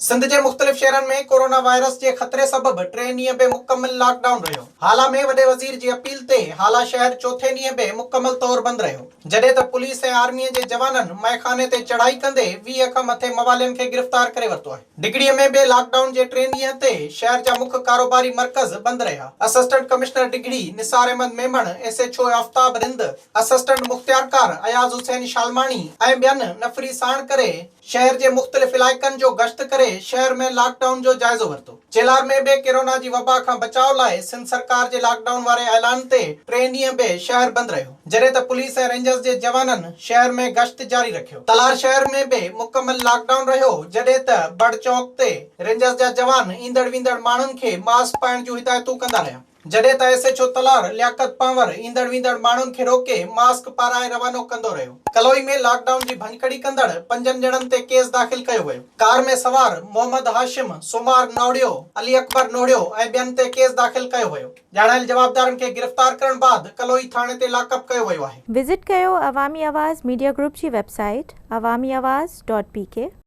سنڌ جي مختلف شهرن ۾ ڪورونا وائرس جي خطري سبب ٽئين ڏينهن به مڪمل لاڪ ڊائون رهيو. هالا ۾ وڏي وزير جي اپيل تي هالا شهر چوٿين ڏينهن به مڪمل طور بند رهيو. جڏهن ته پوليس ۽ آرمي جي جوانن مئخاني تي چڙهائي ڪندي 20 کان مٿي موالين کي گرفتار ڪري ورتو آهي. ڊگهڙي ۾ به لاڪ ڊائون جي ٽئين ڏينهن تي شهر جا مک ڪاروباري مرڪز بند رهيا. Assistant commissioner Dighri Nisar Ahmed Memon, S H O Aftab Rind, assistant مختيارڪار اياز حسين شالماڻي ۽ ٻين نفري ساڻ ڪري شهر جي مختلف علائقن جو گشت ڪري شهر ۾ لاڪ ڊائون جو جائزو ورتو. چيلار ۾ به ڪرونا جي وبا کان بچاء لاء سنڌ سرڪار جي لاڪ ڊائون واري اعلان تي ٽئين ڏينهن به شهر بند رهيو، جڏهن ته پوليس ۽ رينجرز جي جوانن شهر ۾ گشت جاري رکيو. تلهار شهر ۾ به مڪمل لاڪ ڊائون رهيو، جڏهن ته بڙ چونڪ تي رينجرز جا جوان ايندڙ ويندڙ ماڻهن کي ماسڪ پائڻ جون هدايتون ڪندا رهيا. جڏهن ته S H O Talhar Liaquat Panhwar ايندڙ ويندڙ ماڻهن کي روڪي ماسڪ پارائي روانو ڪندو رهيو. ڪلوئي ۾ لاڪ ڊائون جي ڀڃڪڙي ڪندڙ پنجن ڄڻن تي ڪيس داخل ڪيو ويو. ڪار ۾ سوار محمد هاشم، سومار نوڙيو، علي اڪبر نوڙيو ۽ ٻين تي ڪيس داخل ڪيو ويو. ڄاڻايل جوابدارن کي گرفتار ڪرڻ بعد ڪلوئي ٿاڻي تي لاڪ اپ ڪيو ويو آهي. وزٽ ڪيو عوامي آواز ميڊيا گروپ جي website Awami Awaz dot P K.